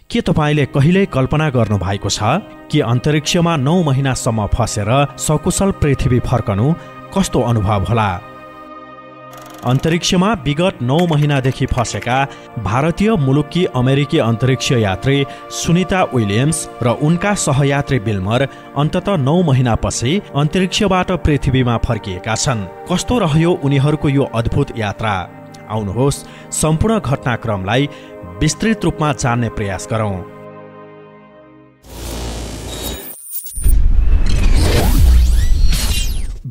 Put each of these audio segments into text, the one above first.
के तपाईले कहिल्यै कल्पना गर्नु भएको छ कि अन्तरिक्षमा 9 महिनासम्म फसेर सकुशल पृथ्वी फर्कनु कस्तो अनुभव होला? अन्तरिक्षमा विगत 9 महिनादेखि फसेका भारतीय मुलुकी अमेरिकी अन्तरिक्ष यात्री सुनिता विलियम्स र उनका सहयात्री बिल्मर अन्ततः 9 महिनापछि अन्तरिक्षबाट पृथ्वीमा फर्किएका छन्। कस्तो रह्यो उनीहरूको यो अद्भुत यात्रा? आउनुहोस् सम्पूर्ण घटनाक्रमलाई विस्तृत रूपमा जान्ने प्रयास गरौं।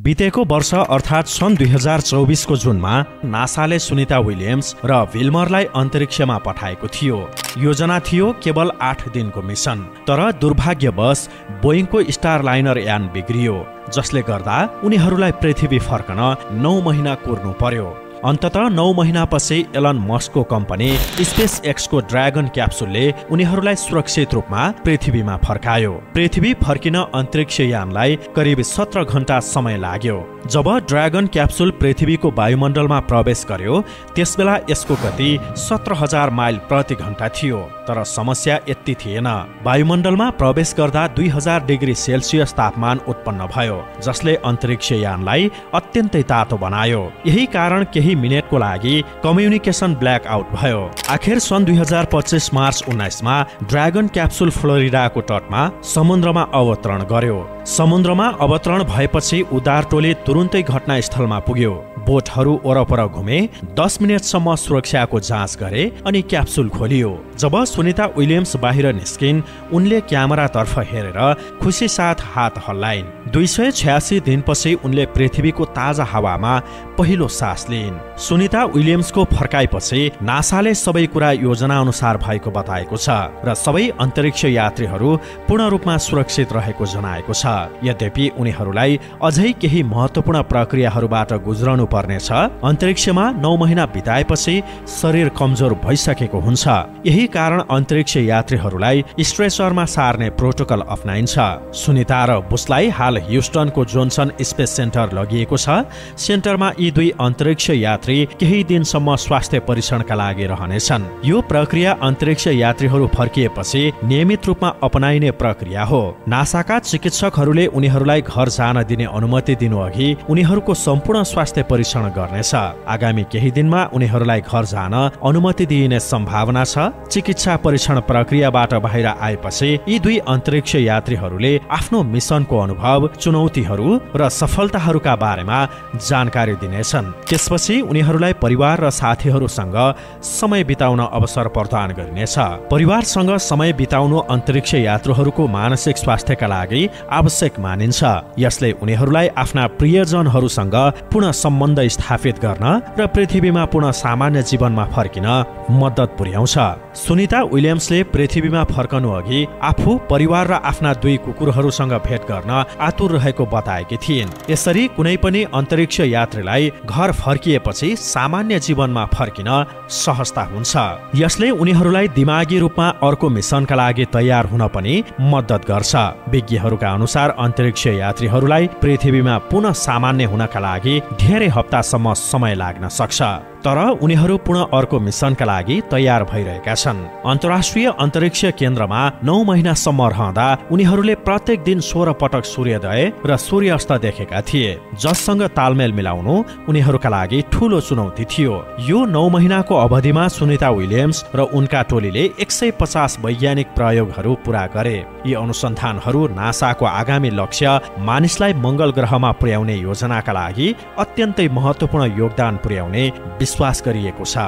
बितेको वर्ष अर्थात् सन् 2024 को जुनमा नासाले सुनिता विलियम्स र बिल्मरलाई अन्तरिक्षमा पठाएको थियो। योजना थियो केवल 8 दिनको मिसन, तर दुर्भाग्यवश बोइङको स्टार लाइनर यान बिग्रियो, जसले गर्दा उनीहरूलाई पृथ्वी फर्कन 9 महिना कुर्नु पर्यो। अन्ततः 9 महिनापछि एलन मस्कको कम्पनी स्पेस एक्सको ड्र्यागन क्याप्सुलले उनीहरूलाई सुरक्षित रूपमा पृथ्वीमा फर्कायो। पृथ्वी फर्किन अन्तरिक्ष यानलाई करिब 17 घण्टा समय लाग्यो। जब ड्र्यागन क्याप्सुल पृथ्वीको वायुमण्डलमा प्रवेश गर्यो त्यसबेला यसको गति 17,000 माइल प्रति घण्टा थियो। तर समस्या यति थिएन। वायुमण्डलमा प्रवेश गर्दा 2000 डिग्री सेल्सियस तापमान उत्पन्न भयो, जसले अन्तरिक्ष यानलाई अत्यन्तै तातो बनायो। यही कारण केही मिनेटको लागि कम्युनिकेसन ब्ल्याक आउट भयो। आखिर सन् 2025 मार्च 19 मा ड्र्यागन क्याप्सुल फ्लोरिडाको तटमा समुद्रमा अवतरण गर्यो। समुद्रमा अवतरण भएपछि उद्धार टोली तुरुन्तै घटनास्थलमा पुग्यो। बोटहरू वरपर घुमे, 10 मिनेटसम्म सुरक्षाको जाँच गरे अनि क्याप्सुल खोलियो। जब सुनिता विलियम्स बाहिर निस्किन्, उनले क्यामेरातर्फ हेरेर खुसी साथ हात हल्लाइन्। 286 दिनपछि उनले पृथ्वीको ताजा हावामा पहिलो सास लिइन्। सुनिता विलियम्सको फर्काइपछि नासाले सबै कुरा योजना अनुसार भएको बताएको छ र सबै अन्तरिक्ष यात्रीहरू पूर्ण रूपमा सुरक्षित रहेको जनाएको छ। यद्यपि उनीहरूलाई अझै केही महत्त्वपूर्ण प्रक्रियाहरूबाट गुज्रनु पर्नेछ। अन्तरिक्षमा 9 महिना बिताएपछि शरीर कमजोर भइसकेको हुन्छ। यही कारण अन्तरिक्ष यात्रीहरूलाई स्ट्रेचरमा सार्ने प्रोटोकल अपनाइन्छ। सुनिता र बुशलाई हाल ह्युस्टनको जोन्सन स्पेस सेन्टर लगिएको छ। सेन्टरमा यी दुई अन्तरिक्ष यात्री केही दिनसम्म स्वास्थ्य परीक्षणका लागि रहनेछन्। यो प्रक्रिया अन्तरिक्ष यात्रीहरू फर्किएपछि नियमित रूपमा अपनाइने प्रक्रिया हो। नासाका चिकित्सकहरूले उनीहरूलाई घर जान दिने अनुमति दिनु अघि उनीहरूको सम्पूर्ण स्वास्थ्य परीक्षण गर्नेछ। आगामी केही दिनमा उनीहरूलाई घर जान अनुमति दिइने सम्भावना छ। चिकित्सा परीक्षण प्रक्रियाबाट बाहिर आएपछि यी दुई अन्तरिक्ष यात्रीहरूले आफ्नो मिसनको अनुभव, चुनौतीहरू र सफलताहरूका बारेमा जानकारी दिनेछन्। त्यसपछि उनीहरूलाई परिवार र साथीहरूसँग समय बिताउन अवसर प्रदान गरिनेछ। परिवारसँग समय बिताउनु अन्तरिक्ष यात्रुहरूको मानसिक स्वास्थ्यका लागि आवश्यक मानिन्छ। यसले उनीहरूलाई आफ्ना प्रियजनहरूसँग पुनः सम्बन्ध स्थापित गर्न र पृथ्वीमा पुनः सामान्य जीवनमा फर्किन मद्दत पुर्याउँछ। सुनिता विलियम्सले पृथ्वीमा फर्कनु अघि आफू, परिवार र आफ्ना 2 कुकुरहरूसँग भेट गर्न आतुर रहेको बताएकी थिइन्। यसरी कुनै पनि अन्तरिक्ष यात्रीलाई घर फर्किएपछि सामान्य जीवनमा फर्किन सहजता हुन्छ। यसले उनीहरूलाई दिमागी रूपमा अर्को मिसनका लागि तयार हुन पनि मद्दत गर्छ। विज्ञहरूका अनुसार अन्तरिक्ष यात्रीहरूलाई पृथ्वीमा पुनः सामान्य हुनका लागि धेरै हप्तासम्म समय लाग्न सक्छ, तर उनीहरू पुनः अर्को मिसनका लागि तयार भइरहेका छन्। अन्तर्राष्ट्रिय अन्तरिक्ष केन्द्रमा 9 महिनासम्म रहँदा उनीहरूले प्रत्येक दिन 16 पटक सूर्योदय र सूर्यास्त देखेका थिए, जससँग तालमेल मिलाउनु उनीहरूका लागि ठूलो चुनौती थियो। यो 9 महिनाको अवधिमा सुनिता विलियम्स र उनका टोलीले 150 वैज्ञानिक प्रयोगहरू पूरा गरे। यी अनुसन्धानहरू नासाको आगामी लक्ष्य मानिसलाई मंगल ग्रहमा पुर्याउने योजनाका लागि अत्यन्तै महत्त्वपूर्ण योगदान पुर्याउने विश्वास गरिएको छ।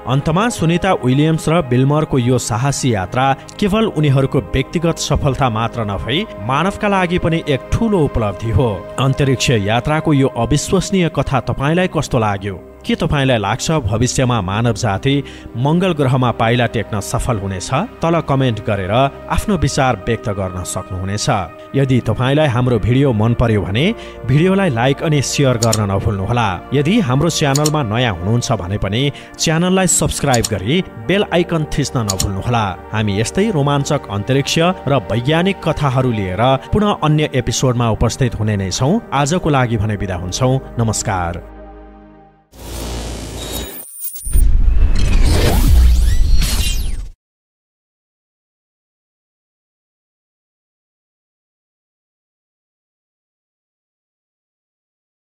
अन्तमा सुनिता विलियम्स र बिल्मरको यो साहसी यात्रा केवल उनीहरूको व्यक्तिगत सफलता मात्र नभई मानवका लागि पनि एक ठूलो उपलब्धि हो। अन्तरिक्ष यात्राको यो अविश्वसनीय कथा तपाईलाई कस्तो लाग्यो? के तपाईलाई लाग्छ भविष्यमा मानव जाति मंगल ग्रहमा पाइला टेक्न सफल हुनेछ? तल कमेन्ट गरेर आफ्नो विचार व्यक्त गर्न सक्नुहुनेछ। यदि तपाईलाई हाम्रो भिडियो मन पर्यो भने भिडियोलाई लाइक अनि शेयर गर्न नभुल्नुहोला। यदि हाम्रो च्यानलमा नयाँ हुनुहुन्छ भने पनि च्यानललाई सब्स्क्राइब गरी बेल आइकन थिच्न नभुल्नुहोला। हामी यस्तै रोमाञ्चक अन्तरिक्ष र वैज्ञानिक कथाहरू लिएर पुनः अन्य एपिसोडमा उपस्थित हुने नै छौं। आजको लागि भने बिदा हुन्छौं। नमस्कार।